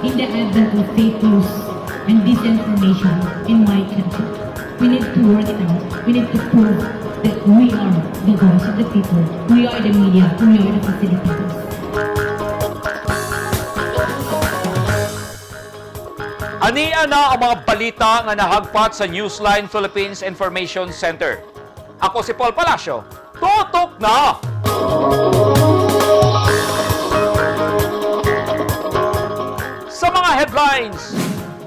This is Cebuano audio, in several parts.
In the advent of fake news and disinformation in my country, we need to work it out. We need to prove that we are the voice of the people. We are the media. We are the facilitators. Ania na ang mga balita nga nahagpat sa Newsline Philippines Information Center. Ako si Paul Palacio. Tutok na! Sa mga headlines,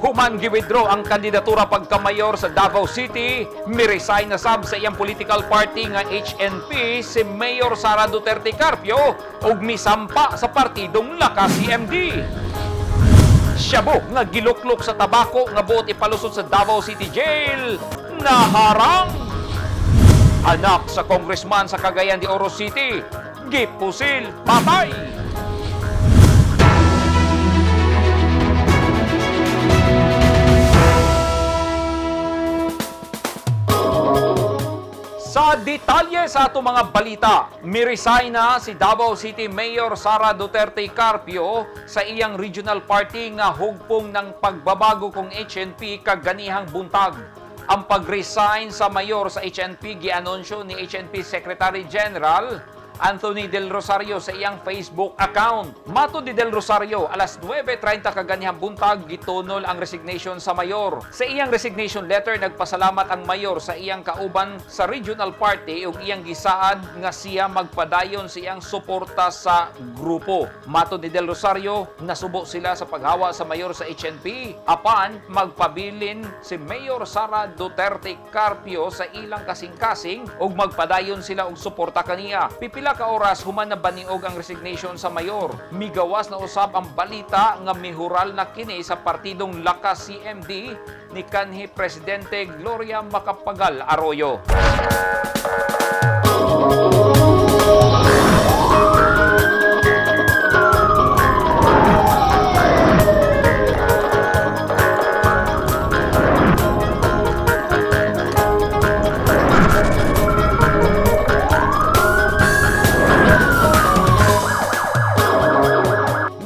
human gi-withdraw ang kandidatura pagkamayor sa Davao City, mi-resign na sab sa iyang political party nga HNP si Mayor Sara Duterte Carpio ug misampa sa partidong Lakas CMD. Shabu nga giluklok sa tabako nga buot ipalusot sa Davao City Jail, naharang. Anak sa congressman sa Cagayan de Oro City, gipusil patay. Sa detalye sa ato mga balita, miresign na si Davao City Mayor Sara Duterte Carpio sa iyang regional party nga hugpong ng pagbabago kong HNP kaganihang buntag. Ang pag-resign sa mayor sa HNP gianunsyo ni HNP Secretary General Anthony Del Rosario sa iyang Facebook account. Mato di Del Rosario, alas 9:30 kaganihang buntag gitunol ang resignation sa mayor. Sa iyang resignation letter, nagpasalamat ang mayor sa iyang kauban sa regional party ug iyang gisaad nga siya magpadayon sa iyang suporta sa grupo. Mato ni Del Rosario, nasubo sila sa paghawa sa mayor sa HNP apan magpabilin si Mayor Sara Duterte Carpio sa ilang kasing-kasing ug magpadayon sila og suporta kaniya. Pipila ka oras human na baniog ang resignation sa mayor. Migawas na usab ang balita nga mihural na kini sa partidong Lakas CMD ni kanhi Presidente Gloria Macapagal Arroyo.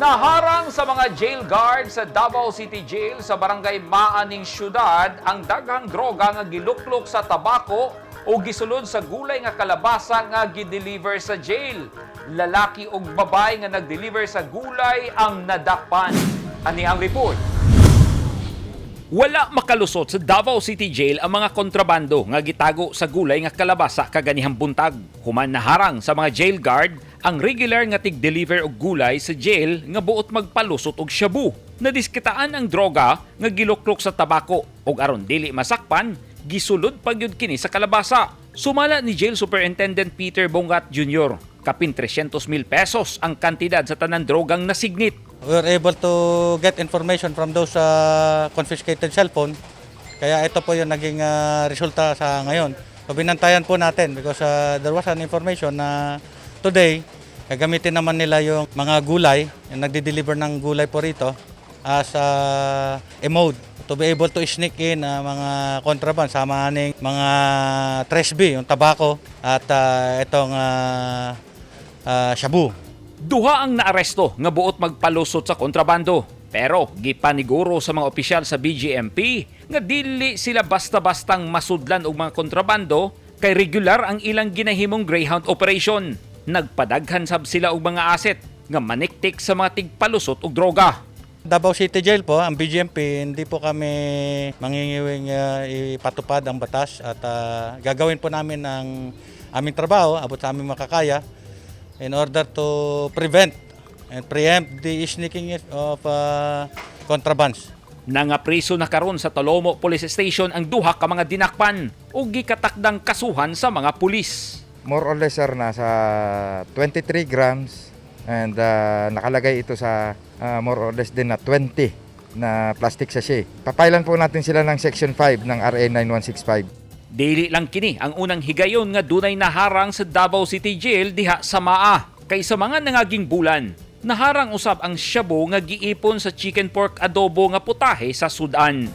Naharang sa mga jail guard sa Davao City Jail sa Barangay Maaning Syudad ang daghang droga nga giluklok sa tabako o gisulod sa gulay nga kalabasa nga gideliver sa jail. Lalaki ug babae nga nagdeliver sa gulay ang nadakpan. Ani ang report. Wala makalusot sa Davao City Jail ang mga kontrabando nga gitago sa gulay nga kalabasa kaganihang buntag. Human naharang sa mga jail guard ang regular nga tig-deliver og gulay sa jail nga buot magpalusot og shabu. Nadiskitaan ang droga nga giluklok sa tabako ug aron dili masakpan, gisulod pa gyud kini sa kalabasa. Sumala ni Jail Superintendent Peter Bongat Jr. Kapin 300 mil pesos ang kantidad sa tanan drogang nasignit. We were able to get information from those confiscated cellphone. Kaya ito po yung naging resulta sa ngayon. So binantayan po natin because there was an information na today, gagamitin naman nila yung mga gulay, yung nagde-deliver ng gulay po rito as a mode to be able to sneak in mga contraband sama ning mga 3B, yung tabako at itong shabu. Duha ang naaresto nga buot magpalusot sa kontrabando. Pero gipaniguro sa mga opisyal sa BGMP nga dili sila basta-bastang masudlan og mga kontrabando kay regular ang ilang ginahimong Greyhound operation. Nagpadaghan sab sila og mga asset nga maniktik sa mga tigpalusot og droga. Davao City Jail po, ang BGMP, hindi po kami mangingiwing ipatupad ang batas at gagawin po namin ang aming trabaho, abot sa aming makakaya, in order to prevent and preempt the sneaking of contrabands. Nangapriso na karon sa Talomo Police Station ang duha ka mga dinakpan ug gikatakdang kasuhan sa mga pulis. More or less, sir, nasa 23 grams and nakalagay ito sa more or less din na 20 na plastic sachet. Papailan po natin sila ng Section 5 ng RA 9165. Dili lang kini ang unang higayon nga dunay naharang sa Davao City Jail diha sa Maa kay sa mga nangaging bulan. Naharang usab ang shabu nga giipon sa chicken pork adobo nga putahe sa Sudan.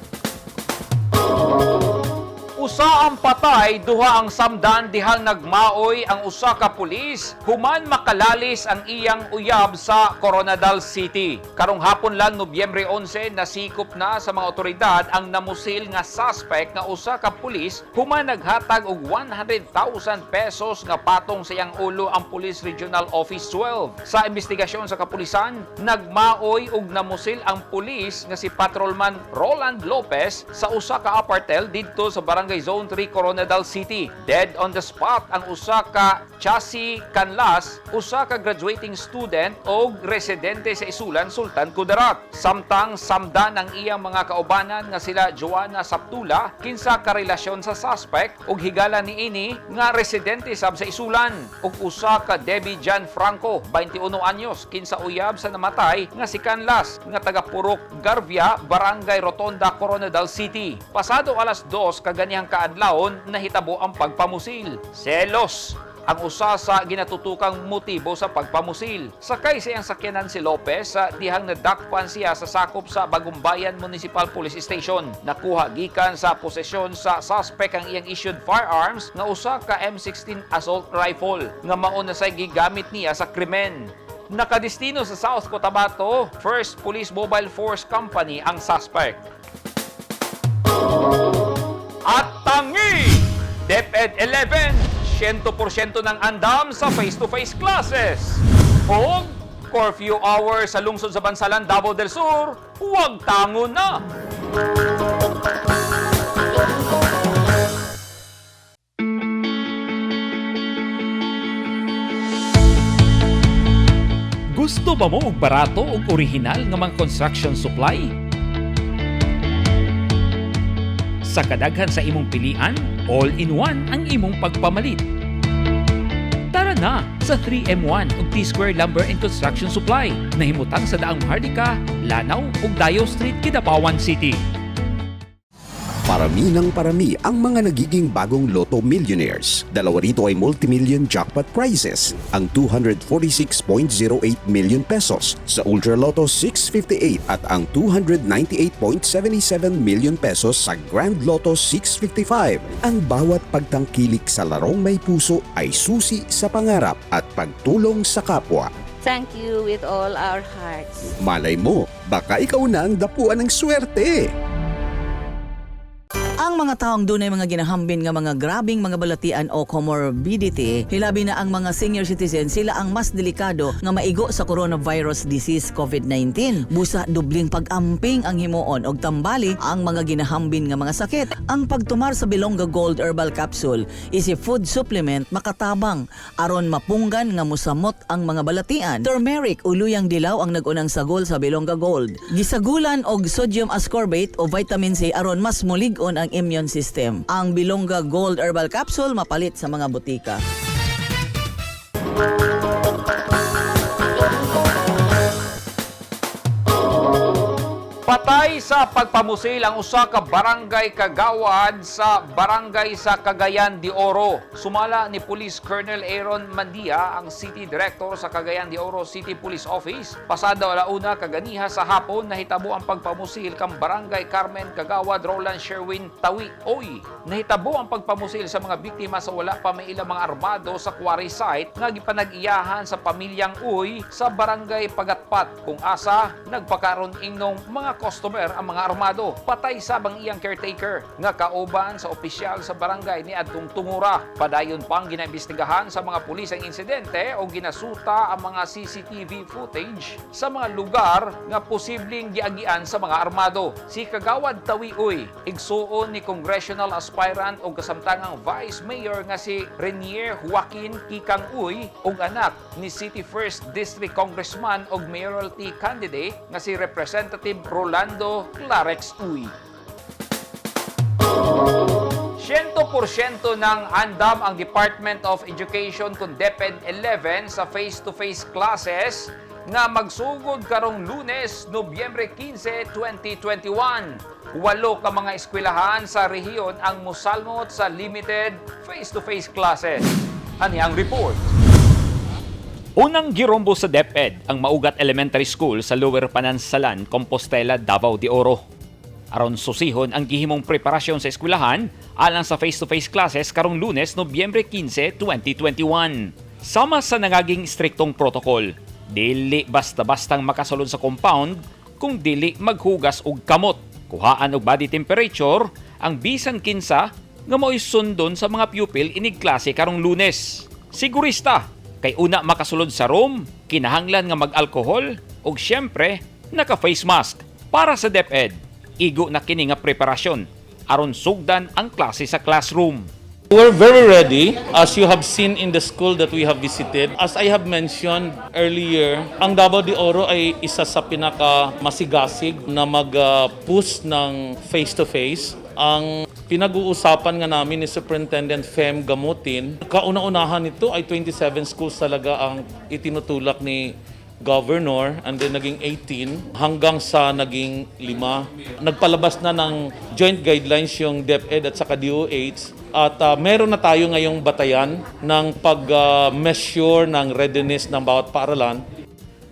Usa ang patay, duha ang samdan dihang nagmaoy ang usa ka pulis human makalalis ang iyang uyab sa Koronadal City. Karong hapon lang, Nobyembre 11, nasikop na sa mga otoridad ang namusil nga suspect nga usa ka pulis human naghatag og 100,000 pesos nga patong sa iyang ulo ang Police Regional Office 12. Sa investigasyon sa kapulisan, nagmaoy og namusil ang pulis nga si Patrolman Roland Lopez sa usa ka apartel didto sa Barangay Zone 3, Koronadal City. Dead on the spot ang usa ka Chasi Canlas, usa ka graduating student og residente sa Isulan, Sultan Kudarat. Samtang samdan ang iyang mga kaubanan nga sila Joanna Saptula, kinsa karelasyon sa suspect ug higala niini nga residente sab sa Isulan, ug usa ka Debbie Jan Franco, 21 anyos, kinsa uyab sa namatay nga si Canlas nga taga Purok Garvia, Barangay Rotonda, Koronadal City. Pasado alas 2 kaganihang kaadlawon nahitabo ang pagpamusil. Selos ang usa sa ginatutukang motibo sa pagpamusil. Sakay sa iyang sakyanan si Lopez sa dihang nadakpan siya sa sakop sa Bagumbayan Municipal Police Station. Nakuha gikan sa posesyon sa suspect ang iyang issued firearms nga usa ka M16 assault rifle nga mao na say gigamit niya sa krimen. Nakadestino sa South Cotabato, First Police Mobile Force Company ang suspect. At tangi! DepEd 11, 100% ng andam sa face-to-face classes. O curfew hour sa lungsod sa Bansalan, Davao del Sur, huwag tango na! Gusto ba mo og barato ug orihinal nga mga construction supply? Sa kadaghan sa imong pilian, all-in-one ang imong pagpamalit. Tara na sa 3M1 ug T-Square Lumber and Construction Supply. Nahimutang sa Daang Maharlika, Lanao ug Dayo Street, Kidapawan City. Parami ng parami ang mga nagiging bagong Lotto millionaires. Dalawa rito ay multimillion jackpot prizes, ang 246.08 million pesos sa Ultra Lotto 658 at ang 298.77 million pesos sa Grand Lotto 655. Ang bawat pagtangkilik sa larong may puso ay susi sa pangarap at pagtulong sa kapwa. Thank you with all our hearts. Malay mo, baka ikaw na ang dapuan ng swerte. Ang mga taong dunay mga ginahambin nga mga grabing mga balatian o comorbidity, hilabi na ang mga senior citizen, sila ang mas delikado nga maigo sa coronavirus disease COVID-19. Busa dubling pag-amping ang himuon og tambali ang mga ginahambin nga mga sakit. Ang pagtumar sa Bilongga Gold Herbal Capsule is a food supplement makatabang aron mapunggan nga musamot ang mga balatian. Turmeric o luyang dilaw ang nag-unang sagol sa Bilongga Gold. Gisagulan og sodium ascorbate o vitamin C aron mas mulig-on ang immune system. Ang Bilongga Gold Herbal Capsule mapalit sa mga botika. Patay sa pagpamusil ang usa ka barangay kagawad sa barangay sa Cagayan de Oro. Sumala ni Police Colonel Aaron Mandia, ang City Director sa Cagayan de Oro City Police Office. Pasado alauna kaganiha sa hapon nahitabo ang pagpamusil kang Barangay Carmen Kagawad Roland Sherwin Tawi Oy. Nahitabo ang pagpamusil sa mga biktima sa wala pa may ilang mga armado sa quarry site nga gipanag-iyahan sa pamilyang Uy sa Barangay Pagatpat, kung asa nagpakaron ingnong mga customer ang mga armado. Patay sabang iyang caretaker nga kauban sa opisyal sa barangay ni adtong tungura. Padayon pang ginaimbestigahan sa mga pulis ang insidente o ginasuta ang mga CCTV footage sa mga lugar nga posibleng giagian sa mga armado. Si Kagawad Tawi Uy, igsuon ni congressional aspirant o kasamtangang vice mayor nga si Renier Joaquin Kikang Uy ug anak ni City First District Congressman og mayoralty candidate nga si Representative Rolando Clarex Uy. 100% ng andam ang Department of Education kung DepEd 11 sa face-to-face classes nga magsugod karong Lunes, Nobyembre 15, 2021. Walo ka mga eskwelahan sa rehiyon ang musalmot sa limited face-to-face classes. Ani ang report. Unang girombo sa DepEd ang Maugat Elementary School sa Lower Panansalan, Compostela, Davao de Oro. Aron susihon ang gihimong preparasyon sa eskwelahan alang sa face-to-face classes karong Lunes, Nobyembre 15, 2021. Sama sa nangaging istriktong protocol, dili basta-bastang makasulod sa compound kung dili maghugas og kamot. Kuhaan og body temperature ang bisan kinsa nga mao'y sundon sa mga pupil inig klase karong Lunes. Sigurista, kay una makasulod sa room, kinahanglan nga mag-alkohol ug syempre naka-face mask. Para sa DepEd, igo na kini nga preparasyon aron sugdan ang klase sa classroom. We're very ready, as you have seen in the school that we have visited. As I have mentioned earlier, ang Davao de Oro ay isa sa pinaka masigasig na mag-push ng face-to-face. Ang pinag-uusapan nga namin ni Superintendent Fem Gamutin, kauna-unahan nito ay 27 schools talaga ang itinutulak ni governor, and then naging 18 hanggang sa naging 5. Nagpalabas na ng joint guidelines yung DepEd at saka DOH at meron na tayo ngayong batayan ng pag-measure ng readiness ng bawat paaralan.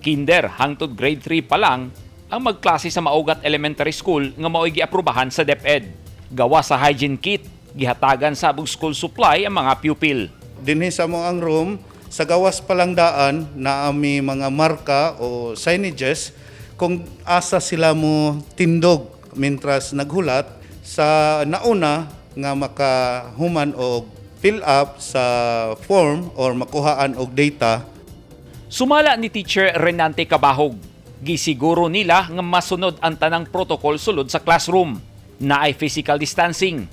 Kinder hangtod grade 3 pa lang ang magklase sa Maugat Elementary School nga mao'y giaprubahan sa DepEd. Gawa sa hygiene kit, gihatagan sa og school supply ang mga pupil. Dinhi sa mo ang room, sa gawas palang daan na ami mga marka o signages kung asa sila mo tindog mintras naghulat sa nauna nga makahuman og fill up sa form or makuhaan og data. Sumala ni Teacher Renante Cabahog, gisiguro nila nga masunod ang tanang protocol sulod sa classroom. Naay physical distancing,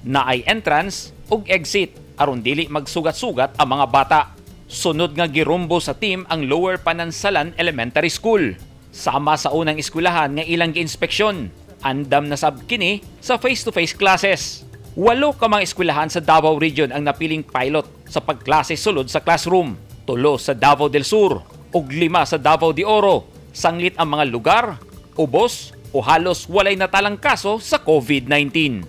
naay entrance ug exit aron dili magsugat-sugat ang mga bata. Sunod nga girumbo sa team ang Lower Panansalan Elementary School. Sama sa unang eskwelahan nga ilang giinspeksyon. Andam na sab kini sa face-to-face classes. 8 ka mga eskwelahan sa Davao Region ang napiling pilot sa pagklase sulod sa classroom. 3 sa Davao del Sur ug 5 sa Davao de Oro. Sanglit ang mga lugar, ubos o halos walay natalang kaso sa COVID-19.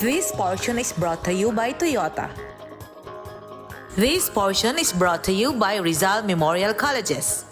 This portion is brought to you by Toyota. This portion is brought to you by Rizal Memorial Colleges.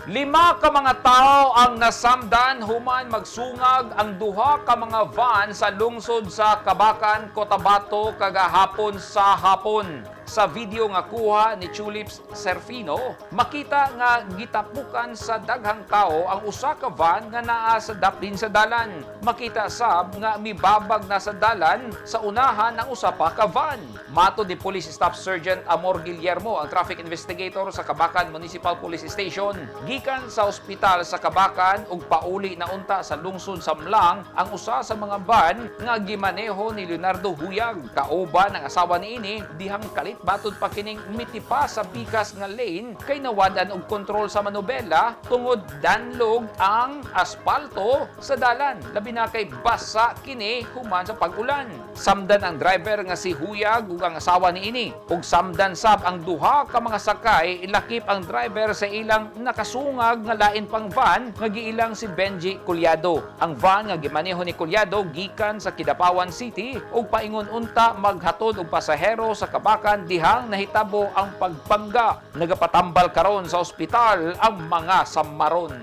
5 ka mga tao ang nasamdan human magsungag ang duha ka mga van sa lungsod sa Kabakan, Cotabato kagahapon sa hapon. Sa video nga kuha ni Tulips Serfino, makita nga gitapukan sa daghang tao ang usa ka van nga naa sa daplin sa dalan. Makita sab nga mibabag na sa dalan sa unahan ang usa pa ka van. Matod ni Police Staff Sergeant Amor Guillermo, ang traffic investigator sa Kabakan Municipal Police Station, gikan sa ospital sa Kabakan ug pauli na unta sa lungsod sa Mlang ang usa sa mga van nga gimaneho ni Leonardo Huyag. Kauban ang asawa niini dihang kalit batud pa kining mitipa sa pikas nga lane kay nawad-an og kontrol sa manobela tungod danlog ang aspalto sa dalan, labi na kay basa kini human sa pag-ulan. Samdan ang driver nga si Huyag ug ang asawa niini, ug samdan sab ang duha ka mga sakay, lakip ang driver sa ilang nakasungag nga lain pang van nga giilang si Benji Culyado. Ang van nga gimaneho ni Culyado gikan sa Kidapawan City ug paingon unta maghatod og pasahero sa Kabakan dihang nahitabo ang pagpangga. Nagapatambal karon sa ospital ang mga samaron.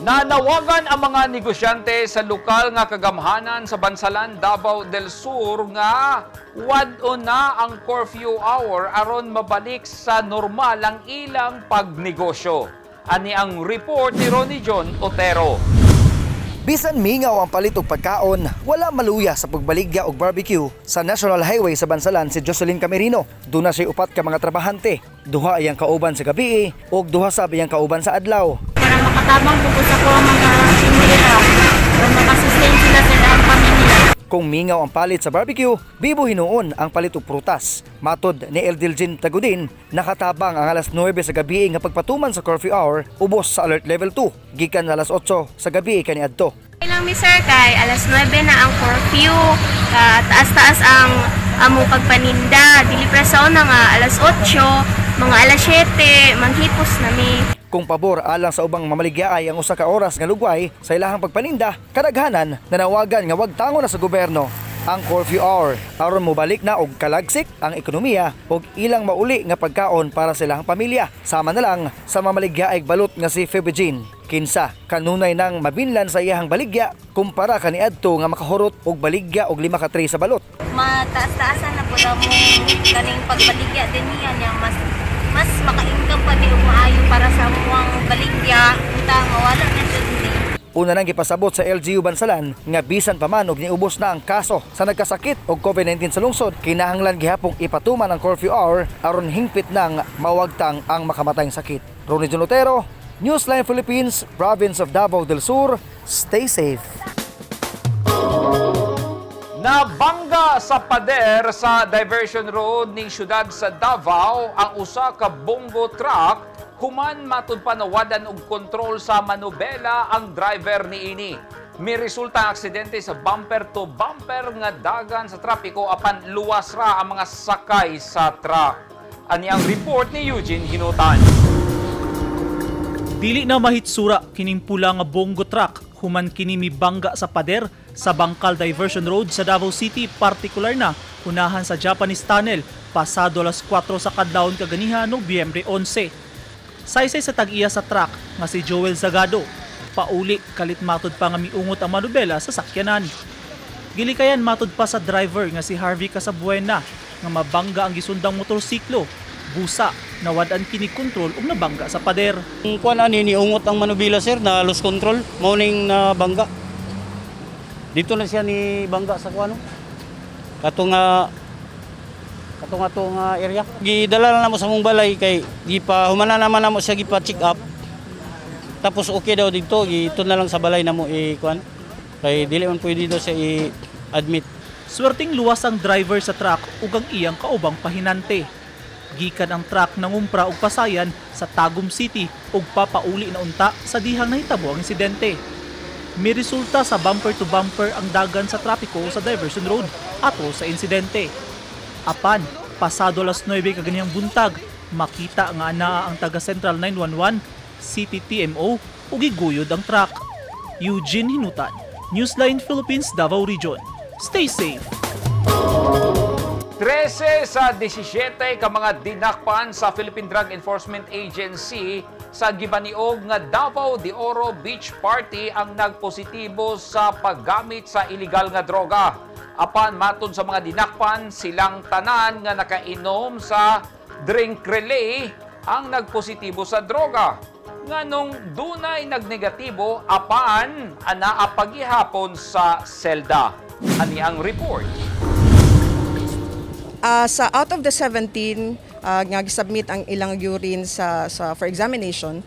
Nanawagan ang mga negosyante sa lokal nga kagamhanan sa Bansalan, Davao del Sur nga wad-on na ang curfew hour aron mabalik sa normal ang ilang pagnegosyo. Ani ang report ni Ronnie John Otero. Bisan mingaw ang palit og pagkaon, wala maluya sa pagbaligya og barbecue sa National Highway sa Bansalan si Jocelyn Camerino. Duna siya upat ka mga trabahante. Duha iyang kauban sa gabi ug duha sab iyang kauban sa adlaw. Para makatabang po sa ko ang mga pamilya, para makasustain sila sa ilang pamilya. Kung mingaw ang palit sa barbecue, bibo hinuon ang palit og prutas. Matod ni Eldilgin Tagudin, nakatabang ang alas 9 sa gabi nga pagpatuman sa curfew hour ubos sa alert level 2 gikan alas 8 sa gabi kaniadto. Ilang mi, sir, kay alas 9 na ang curfew, taas-taas ang among pagpaninda. Dili sa una nga alas 8, mga alas 7, manghipos na mi. Kung pabor alang sa ubang mamaligya ay ang usa ka oras nga lugway sa ilahang pagpaninda, kadaghanan nanawagan nga wag tango na sa gobyerno ang curfew hour aron mobalik na og kalagsik ang ekonomiya ug ilang mauli nga pagkaon para sa ilahang pamilya. Sama na lang sa mamaligya ay balot nga si Febegine. Kinsa kanunay nang mabinlan sa iyahang baligya kumpara kaniadto nga makahurot og baligya og 5 ka tray sa balot. Mataas-taasan na po na mo kaning pagbaligya din niya niya mas mas maka-income pa mi og maayo para sa among baligya unta mawala na jud ni. Una nang gipasabot sa LGU Bansalan nga bisan pa man og niubos na ang kaso sa nagkasakit og COVID-19 sa lungsod, kinahanglan gihapong ipatuman ang curfew hour aron hingpit nang mawagtang ang makamatayng sakit. Ronnie John Otero, Newsline Philippines, Province of Davao del Sur. Stay safe. Nabangga sa pader sa Diversion Road ning syudad sa Davao ang usa ka bongo truck human matud pa nawadan og kontrol sa manubela ang driver niini. Miresulta ang aksidente sa bumper to bumper nga dagan sa trapiko, apan luwas ra ang mga sakay sa truck. Ani ang report ni Eugene Hinutan. Dili na mahitsura kining pula nga bongo truck human kini mibangga sa pader sa Bangkal Diversion Road sa Davao City, partikular na unahan sa Japanese Tunnel, pasado alas 4 sa kadlawon kaganiha, Nobyembre 11. Saysay sa tag-iya sa truck nga si Joel Zagado, pauli kalit matod pa nga miungot ang manubela sa sakyanan. Gilikayan matod pa sa driver nga si Harvey Casabuena nga mabangga ang gisundang motorsiklo. Busa, nawad-an kini kontrol ug nabangga sa pader. Kuan ani, niungot ang manubila, sir, na lost control, mao ning nabangga. Dito na siya ni bangga sa kuan, no? Kato nga to nga area. Gidala na namo sa mong balay kay gipa humana naman namo siya gipa check up. Tapos okay daw dito, ito na lang sa balay namo i kuan. Kay dili man pwede daw siya i-admit. Swerteng luwas ang driver sa truck ug ang iyang kaubang pahinante. Gikan ang truck nangumpra og pasayan sa Tagum City ug papauli na unta sa dihang nahitabo ang insidente. Miresulta sa bumper to bumper ang dagan sa trapiko sa Diversion Road ato sa insidente. Apan, pasado alas 9 kaganihang buntag, makita nga anaa ang taga Central 911, CTTMO ug giguyod ang truck. Eugene Hinutan, Newsline Philippines, Davao Region. Stay safe. 13 sa 17 ka mga dinakpan sa Philippine Drug Enforcement Agency sa gibaniog nga Davao de Oro Beach Party ang nagpositibo sa paggamit sa illegal nga droga. Apan matod sa mga dinakpan, silang tanan nga nakainom sa drink relay ang nagpositibo sa droga. Nganong dunay nagnegatibo apan anaa pagihapon sa selda. Ani ang report. Sa out of the 17 nga gisubmit ang ilang urine sa for examination,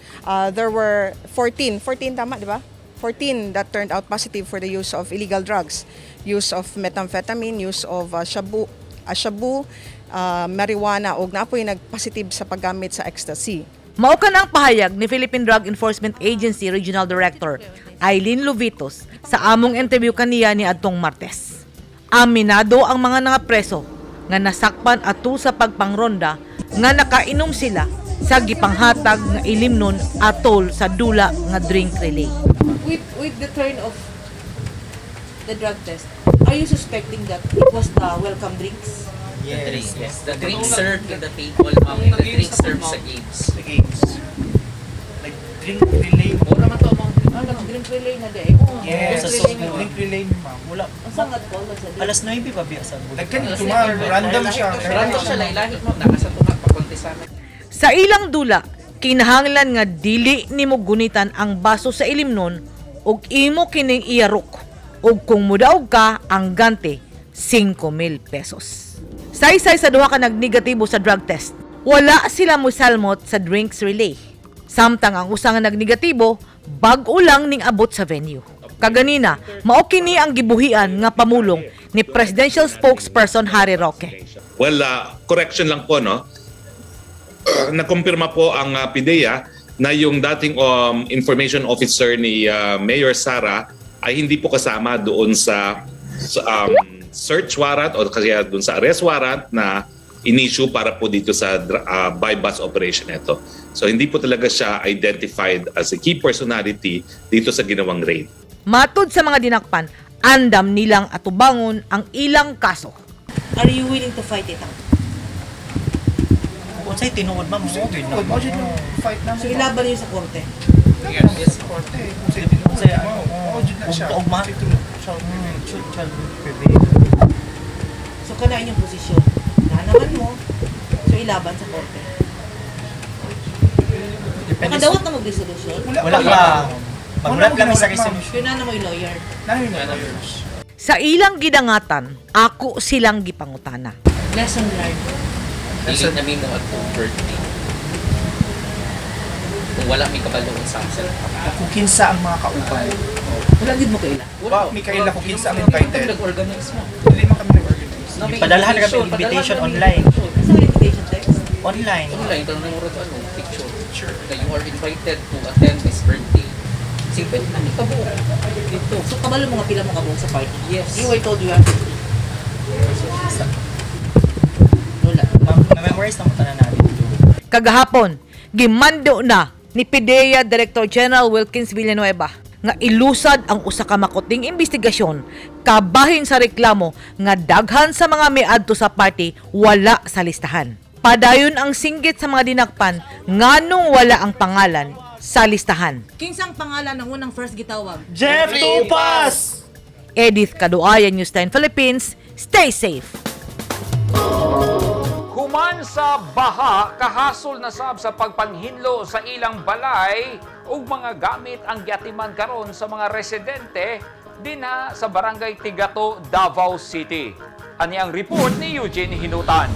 there were 14, 14 tama, di ba? 14 that turned out positive for the use of illegal drugs, use of methamphetamine, use of shabu, marijuana ug naa poy nag-positive sa paggamit sa ecstasy. Mao kan ang pahayag ni Philippine Drug Enforcement Agency Regional Director Eileen Lovitos sa among interview kaniya ni adtong Martes. Aminado ang mga nangapreso nga nasakpan ato sa pagpangronda nga nakainom sila sa gipanghatag nga ilimnon atol sa dula nga drink relay. With the turn of the drug test, are you suspecting that it was the welcome drinks? Yes. The drink served in the table, ma'am, and the drink served sa games. Sa games. Like, drink relay. Mura man to, ma'am. Ah, Drink relay na di. Yes. Drink relay na. Drink relay ni ma'am. Wala. Ang sangat ko, sa Alas 9 pa biya sa bulan. Alas 9, random siya. Random siya, lahi-lahi, ma'am. Nasa tunga, pakunti sana. Sa ilang dula, kinahanglan nga dili nimo gunitan ang baso sa ilimnon ug imo kining iyarok. Ug kung mudaog ka, ang gante 5,000 pesos. Saysay sa duha ka nagnegatibo sa drug test. Wala sila musalmot sa drinks relay. Samtang ang usa nga nagnegatibo, bag-o lang ning abot sa venue. Kaganina, mao kini ang gibuhian nga pamulong ni Presidential Spokesperson Harry Roque. Well, correction lang po, no? Nakumpirma po ang PDEA na yung dating information officer ni Mayor Sara ay hindi po kasama doon sa search warrant o kaya doon sa arrest warrant na in-issue para po dito sa buy-bust operation nito. So hindi po talaga siya identified as a key personality dito sa ginawang raid. Matud sa mga dinakpan, andam nilang atubangon ang ilang kaso. Are you willing to fight it out? Kung sa'y tinuod, ma'am, mo Tinuod, mo jud fight na. So ilaban niyo sa korte. Yes. Korte. Kung sa'y tinuod, Sa'y mao jud na siya. Ugma. Child prevail. So kana inyong posisyon. Na naman mo. So ilaban sa korte. Makadawat na mo resolution? Wala pa. Maghulat lang sa resolution. Yun na na mo yung lawyer. Sa ilang gidangatan, ako silang gipangutana. Lesson learned. Dili na mi mo at birthday. Kung wala mi kabalo sa Kung kinsa ang mga kauban. Wala gid mo kaila. Wala mi kaila kung kinsa ang invited. Nag-organize mo. Dili man kami nag-organize. No, may Padalhan kami invitation, invitation padalhan kami online. Sa invitation text? Online. Online, tanong mo rin ano, picture. Sure. Na you are invited to attend this birthday. 50 na mi kabuok dito. So kabalo mga pila mo kabuok sa party? Yes. You were told you are 50. Wala. Na-memorize na mo tanan natin. Kagahapon, gimando na ni PDEA Director General Wilkins Villanueva nga ilusad ang usa ka makuting investigasyon kabahin sa reklamo nga daghan sa mga miadto sa party wala sa listahan. Padayon ang singgit sa mga dinakpan nganong wala ang pangalan sa listahan. Kinsang pangalan ang unang first gitawag? Jeff Tupas! Edith Kaduayan, News 10 Philippines. Stay safe. Human sa baha, kahasol na sab sa pagpanghinlo sa ilang balay ug mga gamit ang giatiman karon sa mga residente dinha sa Barangay Tigato, Davao City. Ani ang report ni Eugene Hinutan.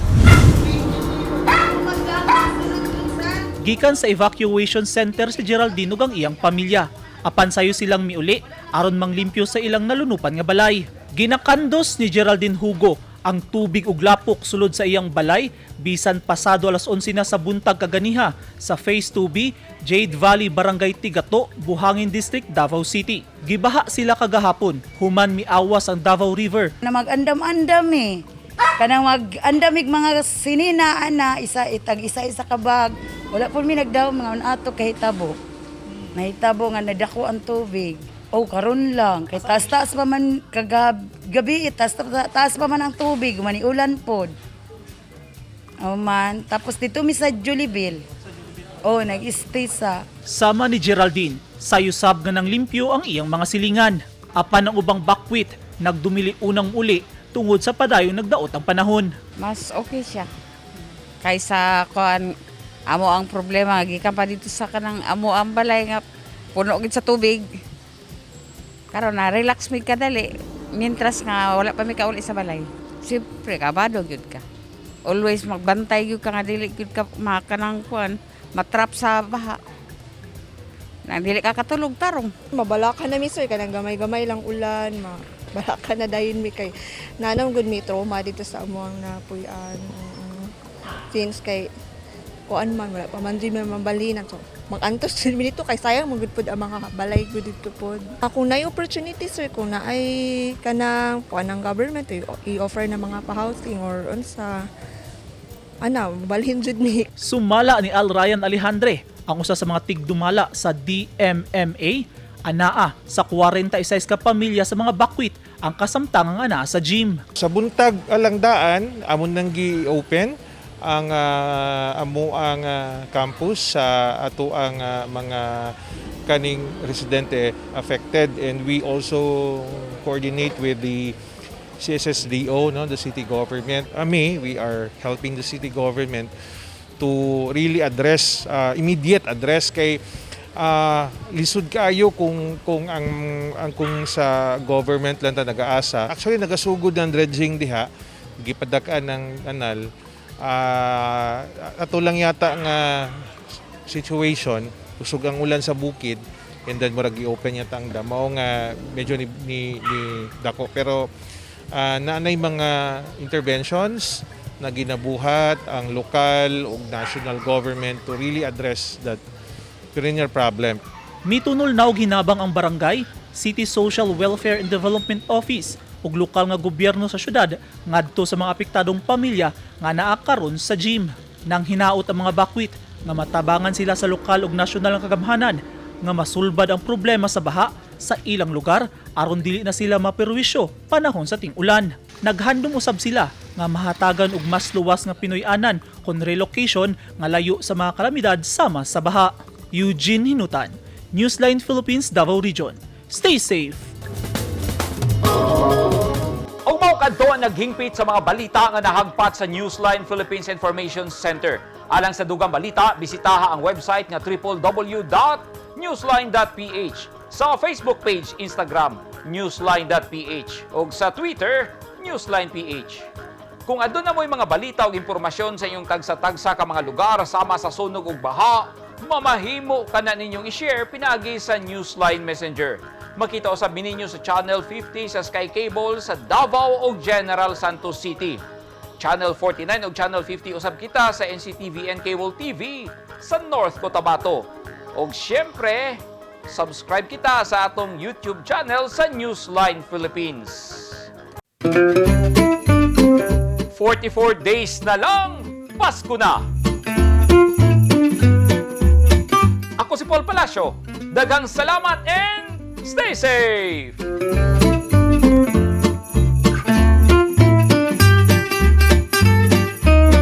Gikan sa evacuation center si Geraldine ug ang iyang pamilya. Apan sayo silang miuli aron manglimpyo sa ilang nalunupan nga balay. Ginakandos ni Geraldine Hugo ang tubig ug lapok sulod sa iyang balay bisan pasado alas 11 na sa buntag kaganiha sa Phase 2B, Jade Valley, Barangay Tigato, Buhangin District, Davao City. Gibaha sila kagahapon human miawas ang Davao River. Na mag-andam-andam eh. Kanang mag-andamig mga sinina ana isa itag isa-isa ka bag. Wala po mi nagdaw mga ato kahitabo. Nahitabo nga nadako ang tubig. Oh, karon lang. Kay taas-taas pa man kagab gabi, taas, taas pa man ang tubig, maniulan pod. Oh man, tapos dito mi sa Jolibel. Oh, nag-stay sa Sama ni Geraldine, sayusab nga nang limpyo ang iyang mga silingan. Apan ang ubang bakwit, nagdumili unang uli tungod sa padayong nagdaot ang panahon. Mas okay siya. Kaysa kuan amo ang problema gikan pa dito sa kanang amo ang balay nga puno gid sa tubig. Karon na relax mi kadali mientras nga wala pa mi kauli sa balay. Siyempre kabado gyud ka. Always magbantay gyud ka nga dili gyud ka makanang kuan matrap sa baha. Na dili ka katulog tarong. Mabalaka na mi sir, kanang gamay-gamay lang ulan, mabalaka na dayon mi kay nanam gud mi trauma dito sa among napuy-an. Since kay kuan man wala pa man jud may mabalinan, so magantos jud mi dito kay sayang man gud pud ang mga balay gud dito pod. Kung naay opportunity sir, kung naay kanang kuan ng government i-offer na mga pa-housing or unsa ana, balhin jud mi. Sumala ni Al Ryan Alejandre, ang usa sa mga tigdumala sa DMMA, anaa sa 46 ka pamilya sa mga bakwit ang kasamtangang anaa sa gym. Sa buntag alang daan, amon nang gi-open. Ang amo ang campus sa ato ang mga kaning residente affected, and we also coordinate with the CSSDO, no, the city government. Ami, we are helping the city government to really address, immediate address kay lisod kaayo kung ang kung sa government lang ta nagaasa. Actually, nagasugod ng dredging diha, gipadak-an ng kanal. Ato lang yata nga situation, kusog ang ulan sa bukid and then murag i-open yata ang dam. Mao nga medyo ni dako, pero naanay mga interventions na ginabuhat ang lokal ug national government to really address that perennial problem. Mitunol na og hinabang ang barangay, City Social Welfare and Development Office ug lokal nga gobyerno sa syudad ngadto sa mga apektadong pamilya nga naa karon sa gym. Nang hinaot ang mga bakwit nga matabangan sila sa lokal ug nasyonal nga kagamhanan nga masulbad ang problema sa baha sa ilang lugar aron dili na sila maperwisyo panahon sa ting-ulan. Naghandom usab sila nga mahatagan og mas luwas nga Pinoy-anan kon relocation nga layo sa mga kalamidad sama sa baha. Eugene Hinutan, Newsline Philippines, Davao Region. Stay safe! Ug mao kadto ang naghingpit sa mga balita nga nahagpat sa Newsline Philippines Information Center. Alang sa dugang balita, bisitaha ang website nga www.newsline.ph, sa Facebook page, Instagram, newsline.ph, ug sa Twitter, newsline.ph. Kung aduna mo'y mga balita o impormasyon sa inyong tagsa-tagsa ka mga lugar sama sa sunog ug baha, mamahimo ka na ninyong i-share pinaagi sa Newsline Messenger. Makita usab ninyo sa Channel 50 sa Sky Cable sa Davao ug General Santos City. Channel 49 ug Channel 50 usab kita sa NCTV and Cable TV sa North Cotabato. Ug syempre, subscribe kita sa atong YouTube channel sa Newsline Philippines. 44 days na lang, Pasko na! Ako si Paul Palacio. Daghang salamat and stay safe!